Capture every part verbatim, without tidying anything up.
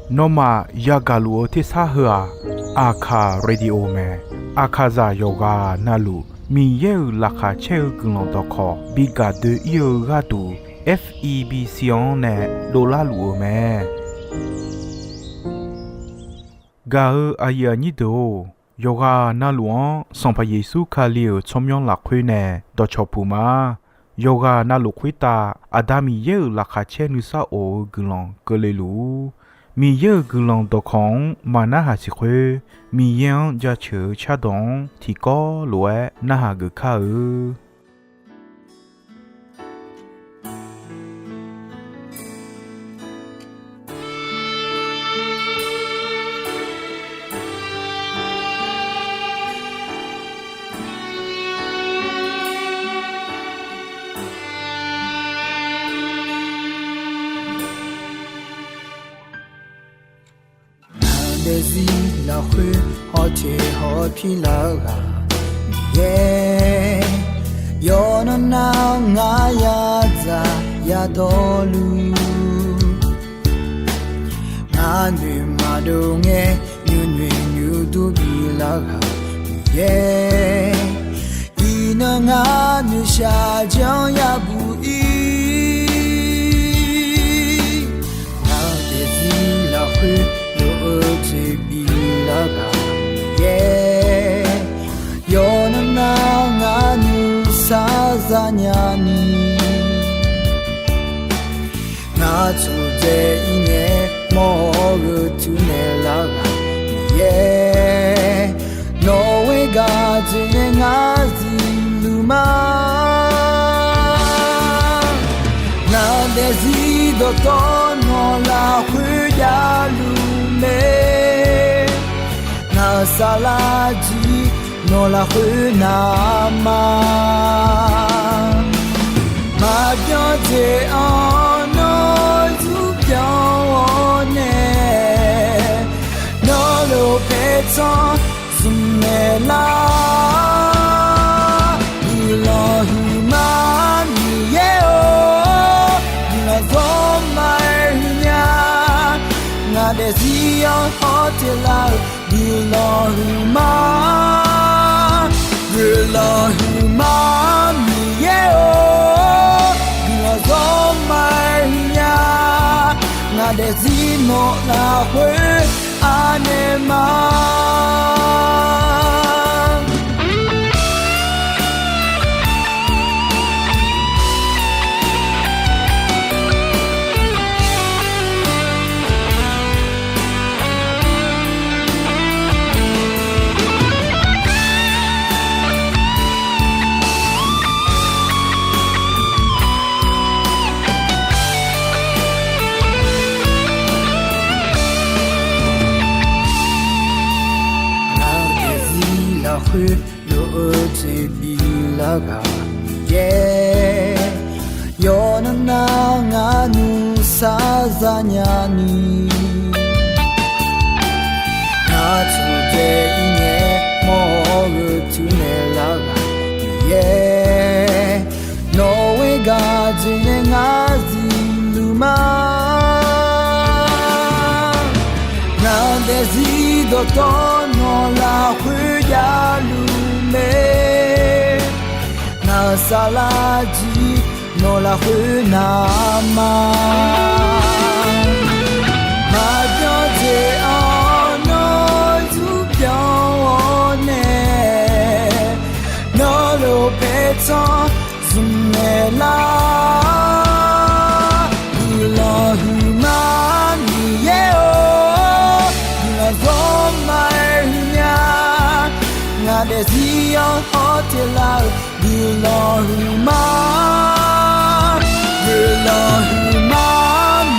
Nawmaf yagaq luf-eu tersar heu-aq, Aqkaq Radio mae. Aqkaqzaq yawqghaq navluf Miqyaer-euq laqkhaq caer-eu guiqlanq dawqkawq bi gaq doe-ir-eu gharduq, F E B C-anr nae dovlar luf-euq mae. Gaq-eu aqyuif aqnyir deuq-or, yawqghaq navluf-anr Sanqpaq Yeqsur Kali-euq tsawrmyanr lafkhoer nae dawqcawq puq ma. Yawqghaq navluf khoertav Aqda Miqyaer-euq laqkhaq caer nuisar of-eu guiqlanq keuvle luf-ur. Miqyaer-euq guiqlanq dawqkawq-anr maqnarhaq siq khoer, Miqyaer-anr jaceuq-eu cardawq-anr tiqkawv lof-aer narhaq geuf kar-eu. Ngaq daefzir lafkhoer hawteq hawpir lar-eu ghaq Miqyaer, yawqnan nar ngar yadzaq yadawrluf, ngar noeq maqdov ngae nymrnoeq nymrdur bilar ghaq Miqyaer, iqnan ngar noeqshaq janr yabuq ir. Ngaq daefzir lafkhoer lof-eu toeqbif lar ghaq Miqyaer, yawqnan nar ngar nuisar zanya ni, ngar tsofdzae ir ngae mawr-eu teunaeq lar ghaq Miqyaer, nawq-eu gaq dzoeqnae ngar zifluf ma. Ngaq daefzir dawqtawvluf nawq lafkhoer javluf mae. Ngaq saflar jir nawq lafkhoer navma maqbyan jeq-anr nawr zmrbyan-awr nae, nawr lof paertsanr zmqmaeq lar. Guiqlanq huiqma Miqyaer-or, guiqlanq zawrma-aer huiqnya. Ngaq daefzir-anr hawteq lar-eu guiqlanq huiqma, guiqlanq huiqma Miqyaer-or, guiqlanq zawrma-aer huiqnya. Ngaq daefzir nawq lafkhoer anaeq ma. Ngaq-eu daefzir lafkhoer lof-eu toeqbif lar ghaq Miqyaer, yawqnan nar ngar nuisar zanya ni, ngar tsofdzae ir ngae mawr-eu teunaeq lar ghaq Miqyaer, nawq-eu gaq dzoeqnae ngar zifluf ma. Ngaq daefzir dawqtawvluf nawq lafkhoer javluf mae. Ngaq saflar jir nawq lafkhoer navma maqbyan jeq-anr nawr zmrbyan-awr nae, nawr lof paertsanr zmqmaeq lar. Guiqlanq huiqma Miqyaer-or, guiqlanq zawrma-aer huiqnya. Ngaq daefzir-anr hawteq lar-eu guiqlanq huiqma, guiqlanq huiqma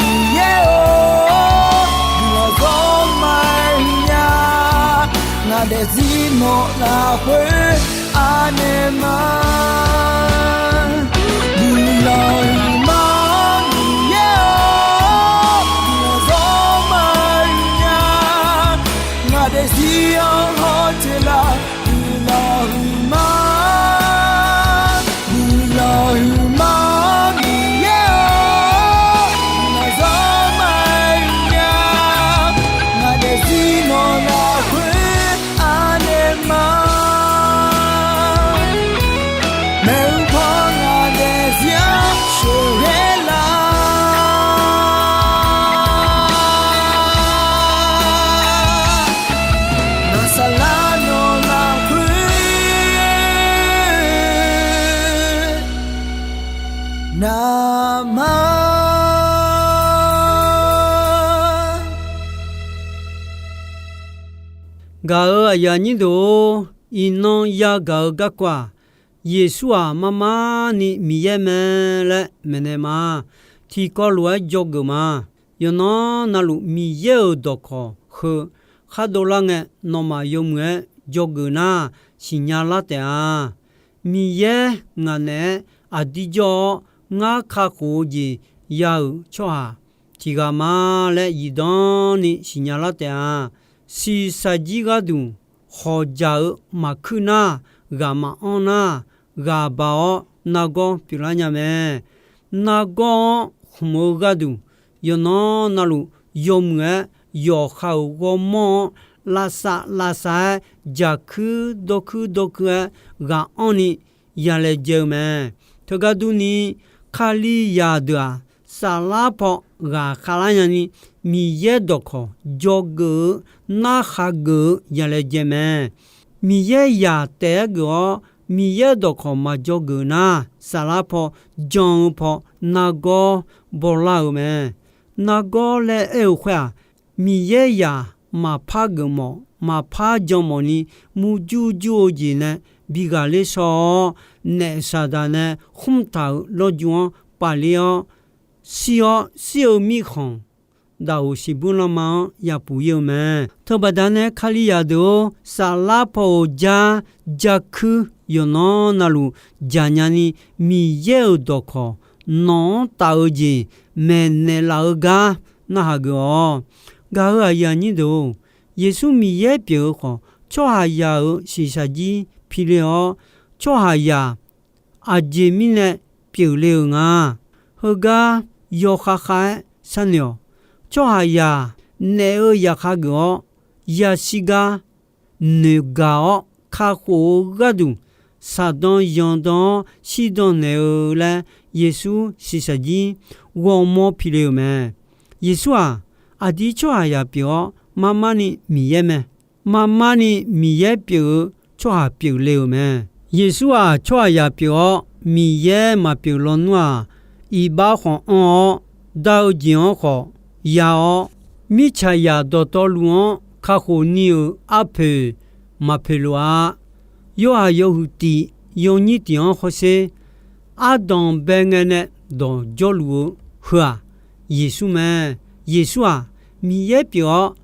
Miqyaer-or, guiqlanq zawrma-aer huiqnya. Ngaq daefzir nawq lafkhoer anaeq ma. Guiqlanq huiqma Miqyaer-or, guiqlanq zawrma-aer huiqnya. Ngaq daefzir-anr hawteq lar-eu guiqlanq huiqma, guiqlanq huiqma Miqyaer-or, guiqlanq zawr Gaq-euq aqyuif aqnyir deuq-or, iqnan yagaq-eu garkawv-aq, Yeqsur-aq mar mar ni Miqyaer mae laer maeqnaeq ma. Tiqkawv lof-aer dzawgeuf ma. Yawqnan navluf Miqyaer-euq dawqkawq heu khar dovlar ngae, nawmaf yawmuiq-aer dzawgeuf nar, siqnya lar taef-a. Miqyaer ngaq naeq-aer aqdir jawr-awr, ngar kakhof-eu jeq ya-euq tsawrhaq tiqghaq ma laer zifdan ni siqnya lar taef-a. Shiqshaq jir gharduq khawqjaq-eu maqkuir nar, ghaq maqanr nar, ghaq baq-awr nargawr pyeuflar nya mae. Nargawr-anr khmq-eu gharduq, yawqnan navluf yawmuiq-aer yawqha-euq ghawrmawr-anr lavsav lavsav-aer, jaqkuir dawrkuir dawrkuir-aer ghaq anrni ya laejae-eu mae. Teugar durni, Kalizaq deuq-aq, saflar paw ghaqkhav lar nyani, Miqyaer dawqkawq dzawgeuf-eu, narhaq geuf-eu ya laejae mae. Miqyaer zaq taef-aer geuf-awr, Miqyaer dawqkawq maqdzawgeuf nar, saflar paw jan-eu paw nargawr bawlar-eu mae. Nargawr laer aer-eu khoer-aq, Miqyaer zaq maqpar geufmawf, maqpar janmawf ni, murjur jur-eu jeq nae bi ghaqler shaw-awr, naef saqdaq nae khmr taq-euq lawrju-anr pafler-awr, shir-awr shir-eu mirkhanq, daqoq siqbur lanma-anr yapuq ir-eu mae. Teubaqda nae Kalizaq deuq-or, saflar paw-euq jar, jarkuir yawqnan navluf jaqnya ni, Miqyaer-euq dawqkawq nawq-anr taf-eu jeq maeqnaeq laf-eu gar narhaq geuf-awq. Gaq-euq aqyuif aqnyir deuq-or, Yeqsur Miqyaer pyeuf-eu khawf, tsawrhaqzaq-euq shiqshaq jir pi le-awr, tsawrhaqzaq aqjeq mirnae pyeufle-euq nga. Heugar yawkhav khav-aer sharnoeq-awq. Tsawrhaqzaq naef-eu zaqkhav geuf-awr, yashir gar noeqgaq-awr kakhof-eu gharduq, saqdan zanqdan-awr shirdan naeq-eu laer Yeqsur shiqshaq jir ghawrmawr pi le-euq mae. Yeqsur-aq, aqdir tsawrhaqzaq pyeuf-awr, mar mar ni Miqyaer mae. Mar mar ni Miqyaer pyeuf-eu tsawrhaq pyeufle-euq mae. Yeqsur-aq, tsawrhaqzaq pyeuf-awr, Miqyaer maqpyeuf lawnmr-aq, iqbax khawf anr-awr, dar-eu jeq-anr khawf ya-awr, mirtsaqzaq dawqtawvluf-anr kakhof ni-euq arpoeq maqpoeq lof-a. Yorhaq yawhuiq tiq yawnyir tiq-anr hawsher, ardanq bae ngae nae dawq jawrluf-eu heu-aq, Yeqsur mae. Yeqsur-aq, Miqyaer pyeuf-awr,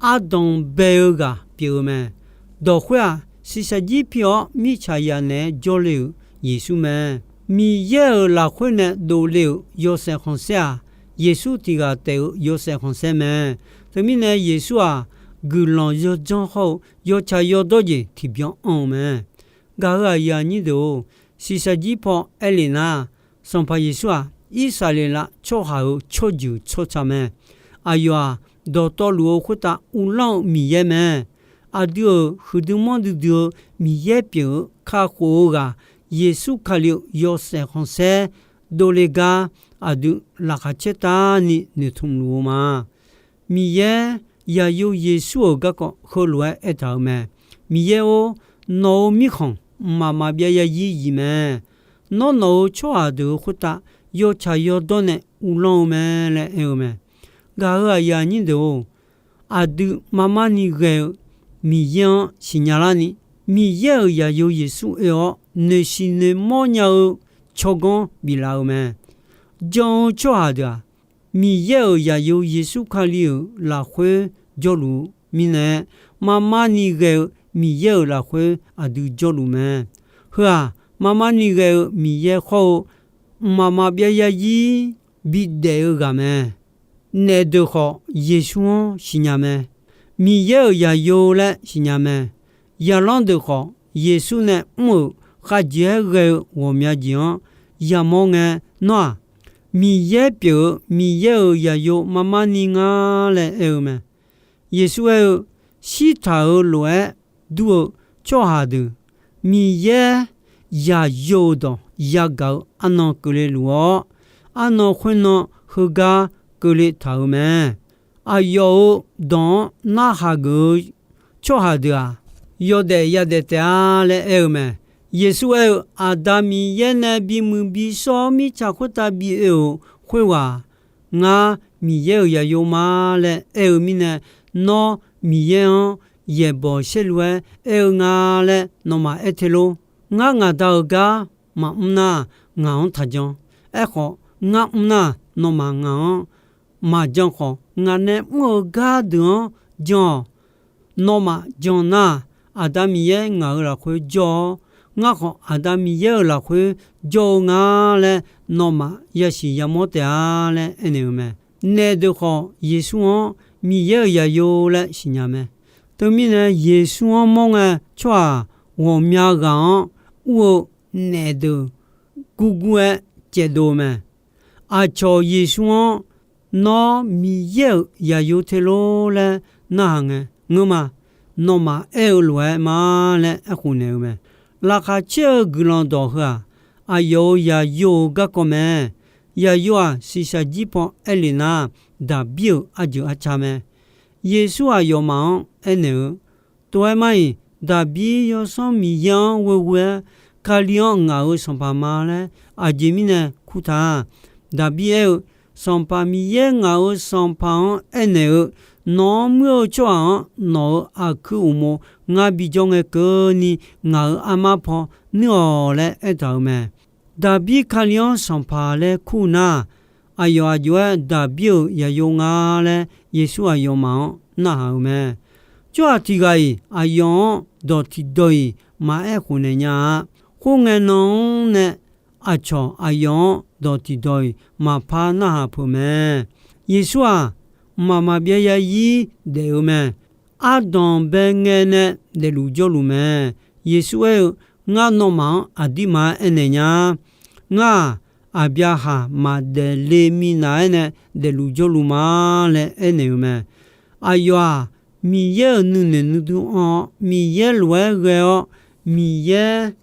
ardanq bae-eu ghaq pyeuf-eu mae. Dawq khoer-aq, shiqshaq jir pi-awr mirtsaqzaq naeq-aer jawrle-euq Yeqsur mae. Miqyaer-euq lafkhoer nae dovle-euq yawshaef khanqsaer-aq, Yeqsur tiq ghaq taef-eu yawshaef khanqsaer mae. Teumirnae Yeqsur-aq, guiqlanq yawdzanr hawr-eu yawtsaq yawdawr jeq tiqbyan anr-eu mae. Gaq-euq aqyuif aqnyir deuq-or, shiqshaq jir paw aer lef nar, Sanqpaq Yeqsur-aq, Irsaqleqlav tsawrhaq-euq tsawrjeuq tsawrca mae. Aqyawf-aq, dawqtawvluf-eu khoertav uvlanr-eu Miqyaer mae. Aqdui-euq huiqdui manrdui dui-eu Miqyaer pyeuf-eu kakhof-eu ghaq Yeqsur Kali-euq yawshaef khanqsaer dovle gar, aqdui laqkhaq caertavni noeqtmq luf-eu ma. Miqyaer, Zaqyo Yeqsur-euq garkawv heulof-aer aertaq-euq mae. Miqyaer-or, nawq-euq mirkhanq mqmaq maqbyav yarzir zif mae. Nawr nawq-euq tsawrhaq deuq-euq khoertav yawtsaq yawdawr nae uvlanr-eu mae laer aer-eu mae. Gaq-euq aqyuif aqnyir deuq-or, aqdui mar mar ni ghae-eu Miqyaer-anr siqnya larni, Miqyaer-euq Zaqyo Yeqsur oe-awr noeqshiq noeqmawr nya-eu tsawrganr biflaf-eu mae. Jan-eu tsawrhaq deuq-aq, Miqyaer-euq Zaqyo Yeqsur Kali-euq lafkhoer jawrluf-eu mirnae, mar mar ni ghae-eu Miqyaer-euq lafkhoer aqdui jawrluf mae. Heu-aq, mar mar ni ghae-eu Miqyaer khawr-eu mqmaq maqbyav yarzir bidaef-eu ghaq mae. Naef deuq khawf, Yeqsur-anr siqnya mae. Miqyaer-euq Zaqyo laer siqnya mae. Zaqlanr deuq khawf, Yeqsur nae mr-euq khavjeq-aer ghae-eu ghawqmya jeq-anr yamawr ngae, nawr-aq, Miqyaer pyeuf-eu Miqyaer-euq Zaqyo mar mar ni ngar laer aer-eu mae. Yeqsur aer-eu, shirtaq-euq lof-aer dur-eu tsawrhaq deuq, Miqyaer Zaqyo-euq dawq yagaq-eu arnan keuvle luf-awr, arnan khoernan heugar keuvle taq-euq mae. Aqyawf-euq dawq-anr narhaq geuf-eu tsawrhaq deuq-aq, yawdaef yadaef taef-a laer aer-eu mae. Yeqsur aer-eu, Aqda Miqyaer nae bimuiq bishawr-awr mirtsaq khoertav bi oe-euq khoerghaq, ngar Miqyaer-euq Zaqyo ma laer aer-eu mirnae, nawr Miqyaer-anr yaeqbawq saerlu-aer aer-eu nga laer nawmaf aer te lor. Ngar ngaq Da-euq gar maqmr nar, ngaq-anr taqjan. Aerkhawf, ngar mr nar, nawmaf ngaq-anr maqjan khawf, ngaq nae mr-eu gardeuq-anr jan-awq. Nawmaf jan nar, Aqda Miqyaer ngaq-euq lafkhoer jawr-awr, ngar khawf Aqda Miqyaer-euq lafkhoer jawr-eu nga laer nawmaf yasiq yamawr taef-a laer aernaeq-eu mae. Naef deuq khawf, Yeqsur-anr Miqyaer-euq zaqyo laer siqnya mae. Teumirnae, Yeqsur-anr mawr ngae, tsawrhaq ghawqmya ghaq-anr ur-eu naef deuq gurgur-aer caevdov-eu mae. Aqcawq Yeqsur-anr, Nawr Miqyaer-euq zaqyo te lor laer narhaq ngae, ngeur ma. Nawmaf aer-eu lof-aer ma laer aerkhof naeq-eu mae. Laqkhaq caer-eu guiqlanq dawq heu-aq, aqyawf-euq zaqyo-euq garkawv mae. Zaqyo-aq, shiqshaq jir paw aer lef nar, Daqbir-euq arjeuq arca mae. Yeqsur aqyawfmaf-anr aernaeq-eu, Tov-aer mar-iq, Daqbir yawsanr Miqyaer-anr ghoeghoe-aer, Kali-anr ngaq-euq sanqpaq ma laer aqjeq mirnae kurtaq-a. Daqbir aer-eu, Sanqpaq Miqyaer ngaq-euq Sanqpaq-anr aernaeq-eu, Nawq-anr muir-eu tsawrhaq-anr nawq-euq aqkuir uqmov ngar bijawr ngae keuvni, ngaq-euq armar paw nuir-awq laer aertaq-euq mae. Daqbir Kali-anr sanqpaq laer kur nar, aqyawf aq jov-aer Daqbir-euq zaqyo nga laer Yeqsur aqyawfmaf-anr narhaq-euq mae. Tsawrhaq tiq ghaq-iq aqyawf-anr dawq tiqdawq-iq maqaer khofnaeq nya-a. Khoerngae nan-anr nae aqcawq aqyawf-anr dawq tiqdawq-iq maqpar narhaq peuq mae. Yeqsur-aq, mqmaq maqbyav zarzir daef-eu mae. Ardanq bae ngae nae daefluf jawrluf mae. Yeqsur aer-eu, Ngar nawmaf-anr aqdirma-aer aernaeq nya. Ngar-aq, Aqbyaqhaq maqdaef le minav-aer nae daefluf jawrluf ma laer aernaeq-eu mae. Aqyawf-aq, Miqyaer-euq nuinoeq nuidur anr-awr, Miqyaer lof-aer ghae-awr, Miqyaer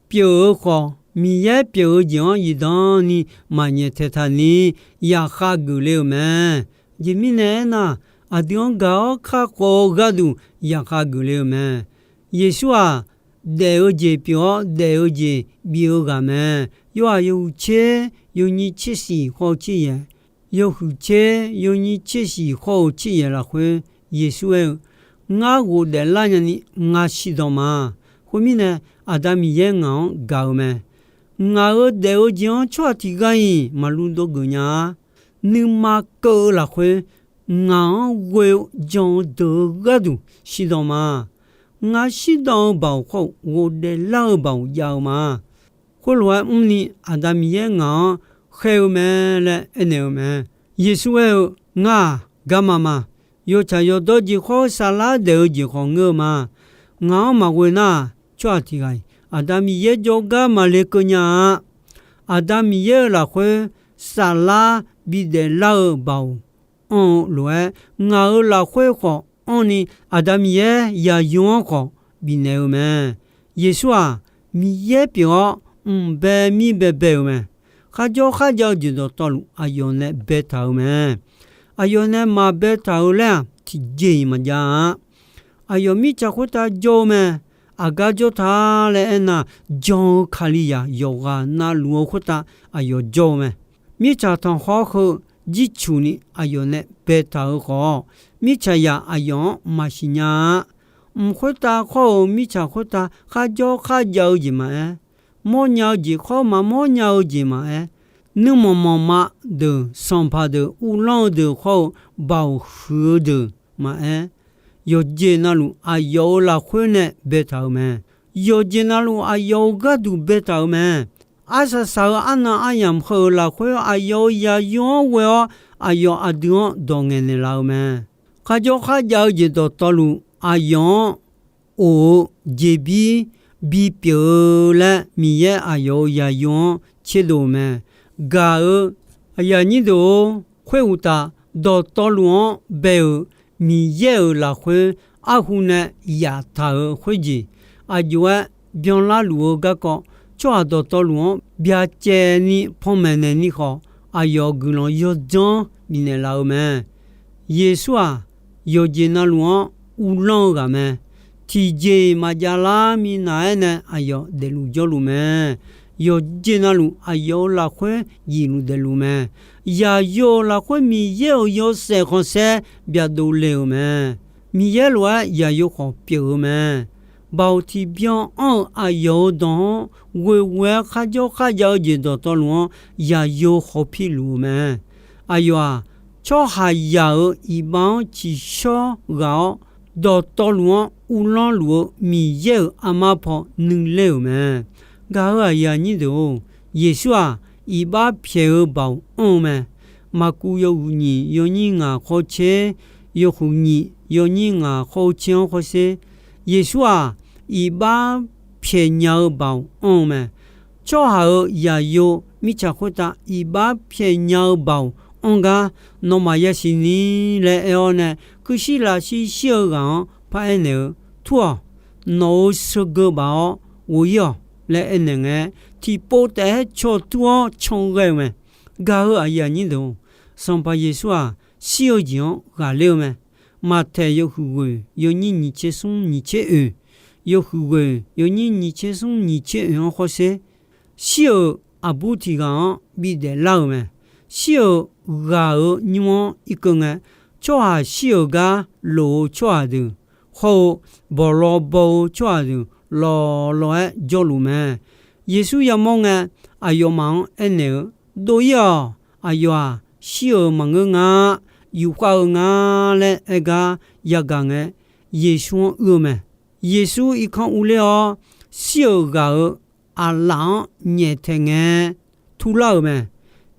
pyeuf-eu khawf, Miqyaer pyeuf-eu jeq-anr zifdan ni maqnyaef taeqtaq ni yaqkhav geufle-euq mae. Aqjeq mirnae aernar, aqdui-anr gaq-awr kakhof-eu gharduq yaqkhav geufle-eu mae. Yeqsur-aq, daef-eu jeq pyeuf-awr daef-eu jeq bif-eu ghaq mae. Yorhaq yawhuiq tser yawnyir tser shiq khawr-eu tser yaeq, yawhuiq tser yawnyir tser shiq khawr-eu tser yaeq lafkhoer Yeqsur aer-eu, Ngar ghofdaef lar nyani ngar shirdan ma. Khoermirnae, Aqda Miqyaer ngaq-anr gaq-eu mae. Ngaq-euq daef-eu jeq-anr tsawrhaq tiq ghaq-iq maqlu dov geuf nya-a. Nuima keuv-eu lafkhoer ngaq-anr ghoe-eu jan-eu deuq-eu gharduq shirdan ma. Ngar shirdan-eu baoq khawr-eu ghofdaef lar-eu baoq jav-eu ma. Khoerlof-aer mrni Aqda Miqyaer ngaq-anr khaer-eu mae laer aernaeq-eu mae. Yeqsur aer-eu, Ngar-aq, garma ma. Yawtsaq yawdawr jeq khawr-eu saflar daef-eu jeq khawf ngeur-eu ma. Ngaq-anr maqghoe nar-aq, tsawrhaq tiq ghaq-iq Aqda Miqyaer jawrgar maqle keuv nya-a. Aqda Miqyaer-euq lafkhoer saflar bidaef lar-eu baoq anr-eu lof-aer, ngaq-euq lafkhoer khawf anrni Aqda Miqyaer zaqyo-anr khawf bifnaeq-eu mae. Yeqsur-aq, Miqyaer pyeuf-awr mq bae mir bae bae-euq mae. Kharjawr kharjav-eu jeq dawqtawvluf aqyawf nae baetaq-euq mae. Aqyawf nae maqbaetaq-eu laer-aq, tiqjeq-iq maqjav-a. Aqyawf mirtsaq khoertav jawr-eu mae. Aqgar jawr ta laer aernar, jan-eu Kalizaq yawqghaq navluf-eu khoertav aqyawf jawr-eu mae. Mirtsaq tanqkhawr heu jircuf ni aqyawf nae baetaq-eu khawf, mirtsaqzaq aqyawf-anr maqsiq nya-a. Mq khoertav khawr-eu mirtsaq khoertav kharjawr kharjav-eu jeq maqaer, mawrnya-eu jeq khawr maqmawr nya-eu jeq maqaer, nuirmanq manqma deuq, sanqpaq deuq, uvlanr-eu deuq khawr-eu baoq huiq-eu deuq maqaer, yawqjeq navluf aqyawf-euq lafkhoer nae baetaq-euq mae. Yawqjeq navluf aqyawf-euq gharduq baetaq-euq mae. Arsaq saq-eu arnan aryamq heu-euq lafkhoer aqyawf-euq zaqyo-anr ghoe-awr, aqyawf aqdui-anr dawq ngaeqnaeq laf-eu mae. Kharjawr kharjav-eu jeq dawqtawvluf aqyawf-anr of-eu jeqbir bipyeuf-eu laer Miqyaer aqyawf-euq zaqyo-anr tserdov-euq mae. Gaq-eu aqyuif aqnyir deuq-or, khoeruqtaf dawqtawvluf-anr bae-euq Miqyaer-euq lafkhoer arhu nae yaftaq-euq khoerjeq aq jov-aer byanlar luf-eu garkawv, tsawrhaq dawqtawvluf-anr byacaevni panmaeq naeq ni khawf, aqyawf guiqlanq yawdzanr bifnaeq laf-eu mae. Yeqsur-aq, yawqjeq navluf-anr uvlanr-eu ghaq mae. Tiqjeq-iq maqjav lar minav-aer nae aqyawf daefluf jawrluf mae. Yawqjeq navluf aqyawf-euq lafkhoer zifluf daefluf mae. Zaqyo-euq lafkhoer Miqyaer-euq yawshaef khanqsaer byaqdov le-euq mae. Miqyaer lof-aer yaqyo khawf pyeuf-eu mae. Baoq tiqbyan anr-eu aqyawf-euq dawq-anr ghoeghoe-aer kharjawr kharjav-eu jeq dawqtawvluf-anr yaqyo khawpiluf-eu mae. Aqyawf-aq, tsawrhaqzaq-euq iqbax-anr tsiqshawr ghaq-awr, dawqtawvluf-anr uvlanr luf-eu Miqyaer-euq armar paw nuiler-euq mae. Gaq-euq aqyuif aqnyir deuq-or, Yeqsur-aq, iqbax pyaeq-eu baoq anr-eu mae. Maqkuv yawhuiq nyiq yawnyir ngaq khawr tser, yawhuiq nyiq yawnyir ngaq khawr-eu tser-anr khawrsher, Yeqsur-aq, iqbax pyaeqnya-eu baoq anr-eu mae. Tsawrhaq-euq yaqyo mirtsaq khoertav iqbax pyaeqnya-eu baoq anr gar nawmaf yasiq ni laer aer-awr nae, kuirshir lavshir shir-eu ghaq-anr paraer naeq-eu, Tur-awq. Nawq-euq sheugeu baf-awr ghof-ir-awq laer aernaeq ngae, tiqpov taef-aer caw tur-awr can ghae-eu mae. Gaq-euq aqyuif aqnyir deuq-or, Sanqpaq Yeqsur-aq, shir-eu jeq-anr ghaqler-eu mae. Maqtaeq yawhuiq ghoeq yawnyir nyiq tser smr nyiq tser oeq, yawhuiq ghoeq yawnyir nyiq tser smr nyiq tser oeq-anr khawrsher, shir-euq aqbur tiq ghaq-anr bidaef lar-euq mae. Shir-euq ghaq-euq nymr-anr irkeuv ngae, tsawrhaq shir-euq gar loq-eu tsawrhaq deuq, hawr-eu bawqlaw baw-eu tsawrhaq deuq lawqlawq-aer jawrluf mae. Yeqsur yamawr ngae, aqyawfmaf-anr aernaeq-eu, Dov-ir-awq. Aqyawf-aq, shir-euq maqngeur nga, yufkhav-eu nga laer aer gar yagaq ngae, Yeqsur-anr uir-eu mae. Yeqsur irkanr urler-awr, shir-euq ghaq-euq aqlaf-anr nyaeftaeq ngae, turlar-euq mae.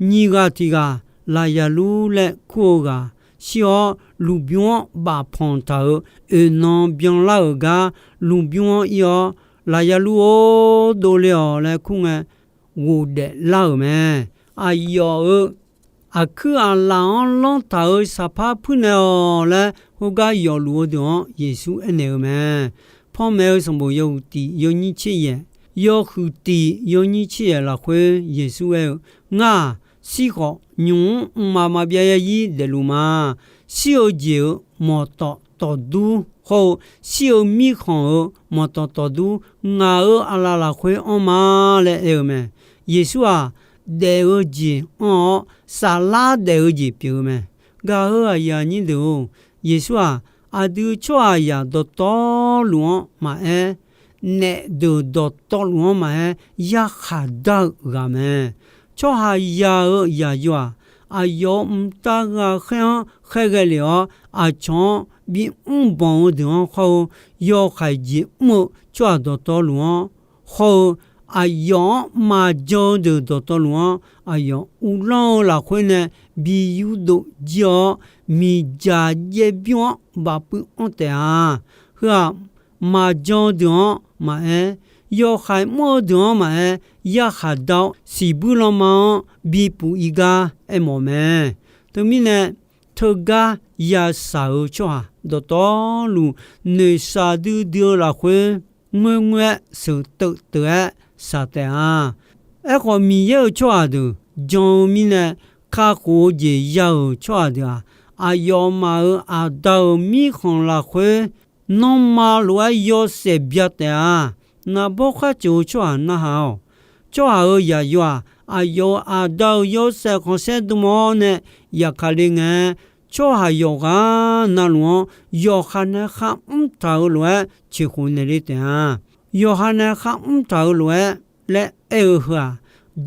Nyiq ghaq tiq ghaq Laqzaqlur laer kur-eu ghaq shir-awr, lmqbymr-anr bafpanq taq-euq oeqnan byanlar-euq gar lmqbymr-anr ir-awr, Laqzaqlur-or, dovle-awq laer kur ngae, ghofdaef lar-euq mae. Aqyawf-euq aqkuir aqlaf-anr lanr taq-euq saqpar puirnaeq-awq laer, khoergar yawfluf-eu deuq-anr Yeqsur aernaeq-eu mae. Panmaeq-eu sanqbof yawhuiq tiq yawnyir tser yaef, yawhuiq tiq yawnyir tser yaef lafkhoer Yeqsur aer-eu, Ngar-aq, shir khawf, nymq-mr mqmaq maqbyav yarzir daefluf ma. Shir-eu jeq-euq mawqtawf tawfdur hawr-eu, shir-eu mirkhanq-euq mawqtawf tawfdur ngaq-euq aqlaf lafkhoer anr ma laer aer-eu mae. Yeqsur-aq, daef-eu jeq anr-awr, saflar daef-eu jeq pyeuf-eu mae. Gaq-euq aqyuif aqnyir deuq-or, Yeqsur-aq, aqdui tsawrhaqzaq dawqtawvluf-anr maqaer, naef deuq dawqtawvluf-anr maqaer, yarkhaq dar-eu ghaq mae. Tsawrhaqzaq-euq yaqyo-aq, aqyawf-euq mqtav ghaqkhaer-anr khaerghae lef-awr, aqcawq-anr bimr banq-eu deuq-anr khawr-eu, yawkhaeq jeq mr-eu tsawrhaq dawqtawvluf-anr hawr-eu, aqyawf-anr maqjan-eu deuq dawqtawvluf-anr aqyawf uvlanr-eu lafkhoer nae bi yurdov jir-awr, miqdzaq jaev bymr-anr bafpuiv anr taef-a. Heu-aq, maqjan-eu deuq-anr maqaer, yawkhaeq mr-eu deuq-anr maqaer, yarkhaq dar-awr siqbuir lanma-anr bipuf ir gar aermawf mae. Teumirnae, teugar yashaq-eu tsawrhaq dawqtawvluf, noeqshaq duidui-eu lafkhoer ngoerngoer-aer sheuqteuv teuv-aer shaq taef-a. Aerkhawf, Miqyaer-euq tsawrhaq deuq jan-eu mirnae kakhof-eu jeq ya-euq tsawrhaq deuq-aq, aqyawfmaf-euq Aqda-euq mirkhanq lafkhoer nanrma lof-aer yawshaef bya taef-a. Naqbawr khar ceuq-eu tsawrhaq narhaq-awq. Tsawrhaq-euq yaqyo-aq, aqyawf-euq Aqda-euq yawshaef khanqsaer dm-awr nae yaqkaq le ngae, tsawrhaq yawqghaq navluf-anr yawqha nae kharmr taq-eu lof-aer ceqkhof naeq le taef-a. Yawqha nae kharmr taq-eu lof-aer laer aer-eu heu-aq,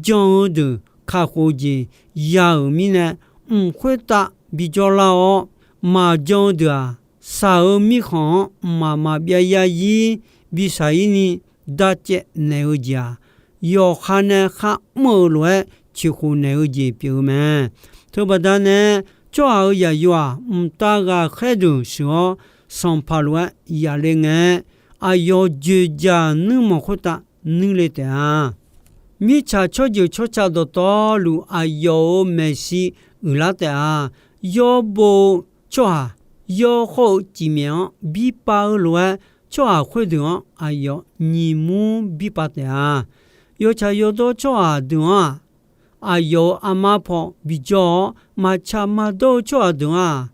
jan-eu deuq kakhof-eu jeq ya-euq mirnae, mq khoertav bijawr lar-awr, maqjan-eu deuq-aq, shaq-eu mirkhanq-anr mqmaq maqbyav yarzir bishaq-ir ni dacaev naeq-eu jeq-aq, yawqha nae kharmr-eu lof-aer ceqkhof naeq-eu jeq pyeuf-eu mae. Teubaqda nae, tsawrhaq-euq yaqyo-aq, mqtav ghaqkhaer deuq sheuq-awr, sanqpaq lof-aer yaqle ngae, aqyawf joeqjaq nuirmanq khoertav nuir le taef-a. Mirtsaq tsawrjeuq tsawrca dawqtawvluf aqyawf-euq maeqshi uiqlar taef-a. Yawrbo-eu tsawrhaq, yawr khawr-eu cifmyaef-anr birpav-eu lof-aer, tsawrhaq khoerdeuq-anr aqyawf nyiq mur birpav taef-a. Yawtsaq yawdawr tsawrhaq deuq-anr-aq, aqyawf-euq armar paw bijawr-awr, maqtsaq maqdawr-eu tsawrhaq deuq-anr-aq,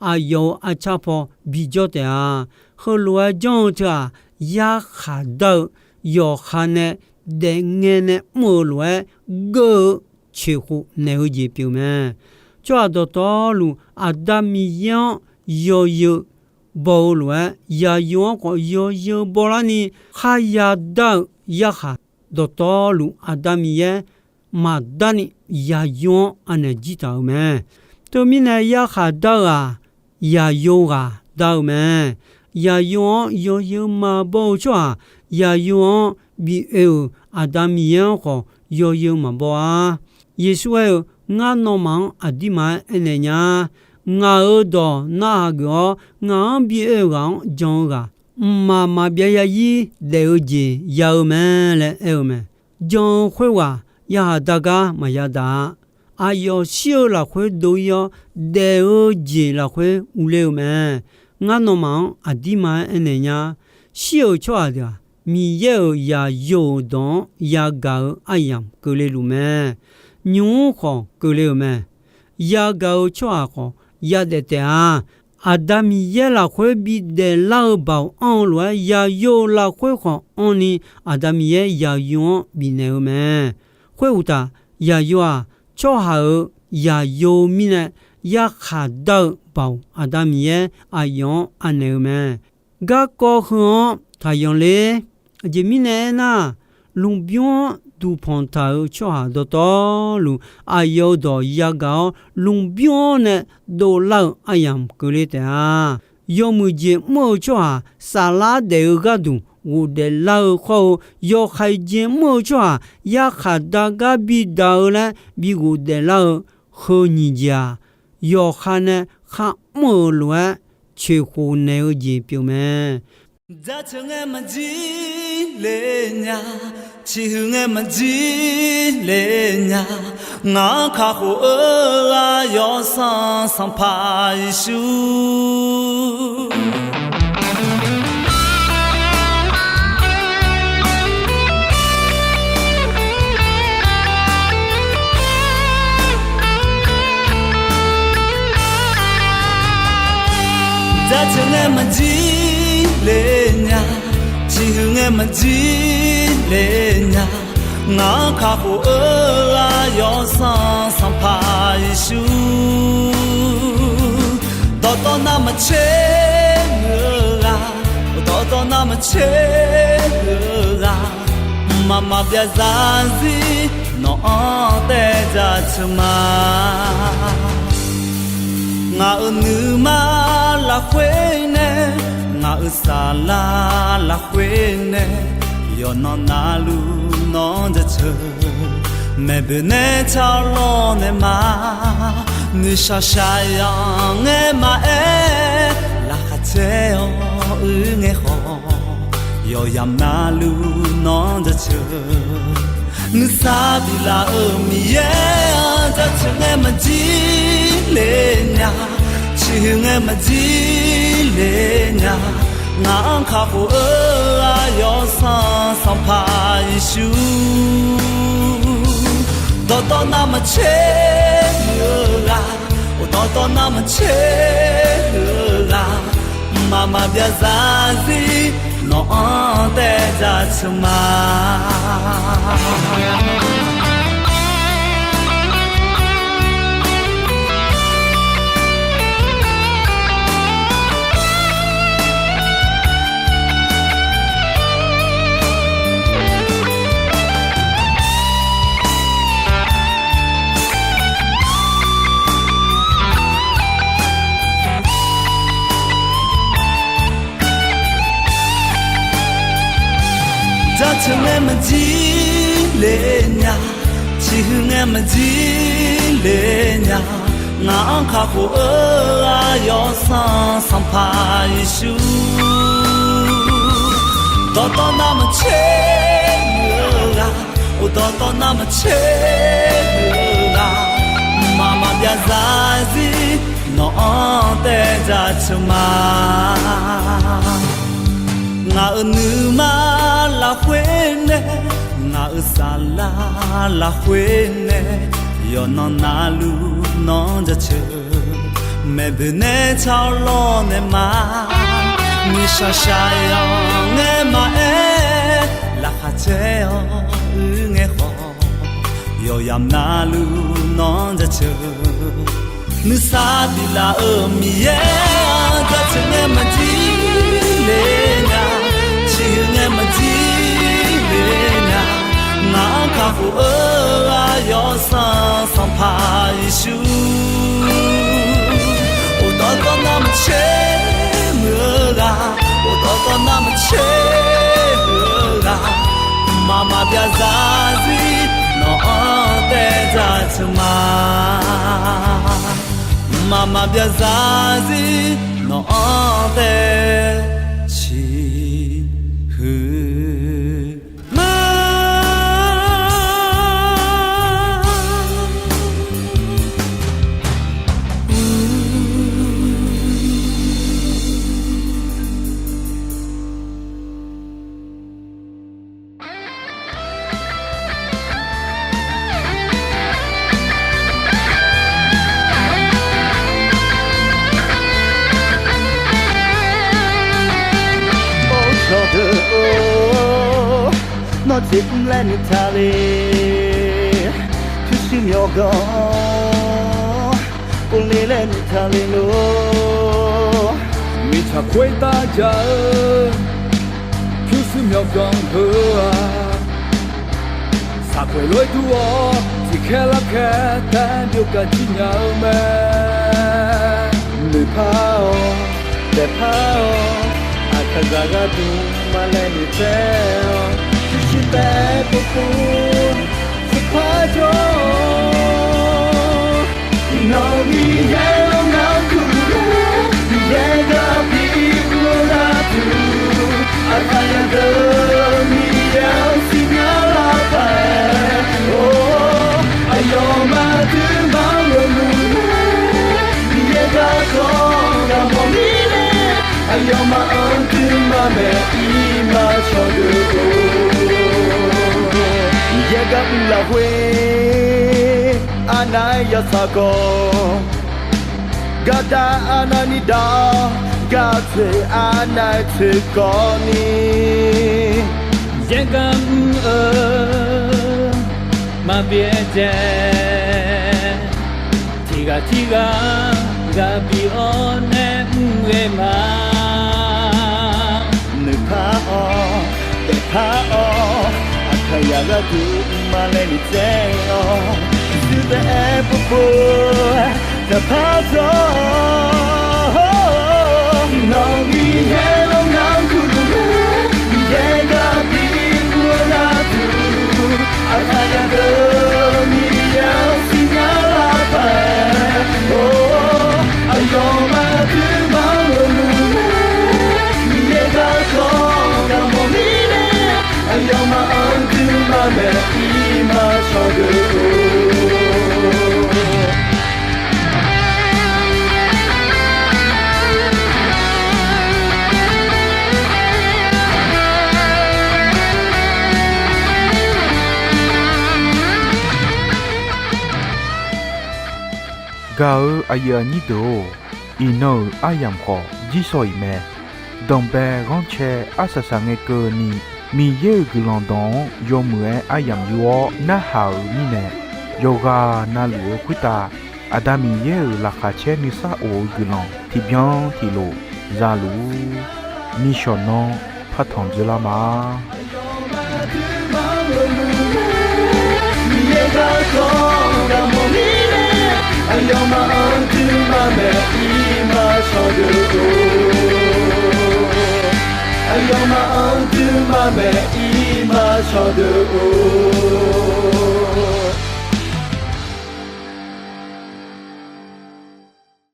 aqyawf-euq arcar paw bijawr taef-a. Heulof-aer janr-eu teu-aq, yarkhaq dar-eu yawqha nae daefngae nae mr-eu lof-aer geur-eu ceqkhof naeq-eu jeq pyeuf mae. Tsawrhaq dawqtawvluf Aqda Miqyaer-anr yawzeu baw-eu lof-aer, yaqyo-anr khawf yawzeu bawlarni kharya dar-eu yarkhaq dawqtawvluf Aqda Miqyaer maqdarni yaqyo-anr anaeq jir taq-euq mae. Teumirnae yarkhaq dar-eu-aq, yaqyo ghaq dar-eu mae. Yaqyo-anr yawzeu maqbaw-eu tsawrhaq, yaqyo-anr bi oe-euq Aqda Miqyaer-anr khawf yawzeu maqbaw-a. Yeqsur aer-eu, Ngar nawmaf-anr aqdirma-aer aernaeq nya. Ngaq-euq dawq narhaq geuf-awr, ngaq-anr bi oe-eu ghaq-anr jan-eu ghaq, mqmaq maqbyav zarzir daef-eu jeq ya-eu mae laer aer-eu mae. Jan-eu khoerghaq yarkhaq dar gar maqya daq-a. Aqyawf shir-eu lafkhoer dov-ir-awr, daef-eu jeq lafkhoer urler-eu mae. Ngar nawmaf-anr aqdirma-aer aernaeq nya. Shir-euq tsawrhaq deuq-aq, Miqyaer-euq yaqyo-euq dawq-anr yagaq-eu aryamq keuvle luf mae. Nymq-mr khawf keuvle-euq mae. Yagaq-eu tsawrhaq khawf yadaef taef-a. Aqda Miqyaer lafkhoer bidaef lar-eu baoq anr-eu lof-aer, yaqyo lafkhoer khawf anrni Aqda Miqyaer yaqyo-anr bifnaeq-eu mae. Khoeruqtaf, yaqyo-aq, tsawrhaq-euq yaqyo mirnae yarkhaq dar-eu baoq Aqda Miqyaer aqyawf-anr anaeq-eu mae. Garkawv heu-anr taqyanq ler. Aqjeq mirnae aernar, lmqbymr-anr duqpanq taq-euq tsawrhaq dawqtawvluf, aqyawf-euq dawq yagaq-awr, lmqbymr-anr nae dovlar-eu aryamq keuvle taef-a. Yawmuiq jeq mr-eu tsawrhaq saflar daef-eu gharduq ghofdaef lar-eu khawr-eu, yawqha jeq mr-eu tsawrhaq yarkhaq dar gar bidaq-eu laer bi ghofdaef lar-eu heu nyiq jeq-aq, yawqha nae kharmr-euq lof-aer coeqkhof naeq-eu jeq pyeuf mae. Jaceuq ngae maqjir le nya, ciqhuiq ngae maqjir le nya, ngaq-anr kakhof-eu ghaq Yawsanr Sanqpaq Yeqsur. Jaceuq ngae maqjir le nya, ciqhuiq ngae maqjir le nya, ngaq-anr kakhof-eu ghaq Yawsanr Sanqpaq Yeqsur. Dawqtawv navmaqtser muiq-eu ghaq, dawqtawv navmaqtser muiq-eu ghaq, mqmaq maqbyav zarzir nawq-anr taev jaceuq ma. Ngaq-euq nuima lafkhoer nae, ngaq-euq saflar lafkhoer nae, yawqnan navluf nawq-anr jaceuq. Maeqboeq nae tsawrlawr nae ma, nuishaq shaqyanq ngae maqaer, laqkhaq caer-awr uir ngae khawf, yawqyamq navluf nawq-anr jaceuq. Nuisar biflaf-euq Miqyaer-anr jaceuq ngae maqjir le nya, ciqhuiq ngae maqjir le nya, ngaq-anr kakhof-eu ghaq Yawsanr Sanqpaq Yeqsur. Dawqtawv navmaqtser muiq-eu ghaq, dawqtawv navmaqtser muiq-eu ghaq, mqmaq maqbyav zarzir nawq-anr taev jaceuq ma. Jaceuq ngae maqjir le nya, ciqhuiq ngae maqjir le nya, ngaq-anr kakhof-eu ghaq Yawsanr Sanqpaq Yeqsur. Dawqtawv navmaqtser muiq-eu ghaq, dawqtawv navmaqtser muiq-eu ghaq, mqmaq maqbyav zarzir nawq-anr taev jaceuq ma. Ngaq-euq nuima lafkhoer nae, ngaq-euq saflar lafkhoer nae, yawqnan navluf nawq-anr jaceuq. Maeqboeq nae tsawrlawr nae ma, nuishaq shaqyanq ngae maqaer, laqkhaq caer-awr uir ngae khawf, yawqyamq navluf nawq-anr jaceuq. Nuisar biflaf-euq Miqyaer-anr jaceuq Ciqhuiq ngae maqjir le nya, ciqhuiq ngae maqjir le nya, ngaq-anr kakhof-eu aqyawf Sanqpaq Yeqsur. Uqdawq dawrnar maqtser muiq-eu ghaq, uqdawq dawrnar maqtser muiq-eu ghaq, mqmaq maqbyav zarzir nawq-anr taev dzaq teu ma. Mqmaq maqbyav zarzir nawq-anr taev ciqhuiq ma. Or cawqdeuq-or, nawr jeq mr laer nuitaq le. Pyurshuir myawqganq-anr povle laer nuitaq le lor. Mirtsaq khoertav jaq-eu pyurshuir myawqganq heu-aq, saqkhoeq lof-aer dur-awr tiqkhaer larkhaer taef-aer byov gaq jir nya-eu mae. Noeqpar-awq, daefpar-awq, aqkaqzaq gharduq maqlaeq noeqtsaev-awq. Pyurshuir taef-aer povpov, tseqpar jawr-awq. Iqnan Miqyaer-anr ngar kurluf-ur, Miqyaer gar bi ur-eu gharduq, aqkaqzaq deuq Miqyaer-anr siqnya lar paq-aer, or, aqyawfmaf aqduimaf-anr ghawqluf-ur, Miqyaer garkawv gaq mawf mirnae, aqyawfmaf aqduimaf maeq-ir ma cawqdeuq-or. Miqyaer gar mr lafkhoer arnav-aer yawtsaq khawf, gardav arnavni dav-awr, gaq tsoeq arnav-aer tsoeq khawfni, Miqyaer gar mr-eu maqbyaerdzae. Tiqghaq tirghaq ghaq bi-awr nae mr ghae ma. Noeqpar-awq, daefpar-awq, aqkaqzaq gharduq maqlaeq noeqtsaev-awq. Pyurshuir taef-aer povpov, daefpar jawr-awq. Nawq Miqyaer-anr ngar kurluf-ur, Miqyaer gar bi ur-eu gharduq, aqkaqzaq deuq Miqyaer-anr siqnya lar paq-aer, or, aqyawfmaf aqduimaf-anr ghawqluf-ur, Miqyaer garkawv gaq mawf mirnae, aqyawfmaf aqduimaf maeq-ir ma cawqdeuq-or. Gaq-eu aqyuif aqnyir deuq-or, iqnan-euq aryamq khawf jirsawq iq mae. Danqbae ghanrcae arsaq saqngae keuvni, Miqyaer-euq guiqlanq dawq-anr yawmuiq-aer aryamq yur-awr narhaq-euq mirnae, yawqghaq navluf-eu khoertav Aqda Miqyaer-euq laqkhaq caer nuisar of-eu guiqlanq tiqbyan tiqlof zaluf-ur. Nishawq nanr partanq dzeurlar ma. Aqyawfmaf aqduimaf-anr ghawqluf-ur, Miqyaer garkawv gaq mawf mirnae, aqyawfmaf aqduimaf maeq-ir ma cawqdeuq-or. Aqyawfmaf aqduimaf maeq-ir ma cawqdeuq-or.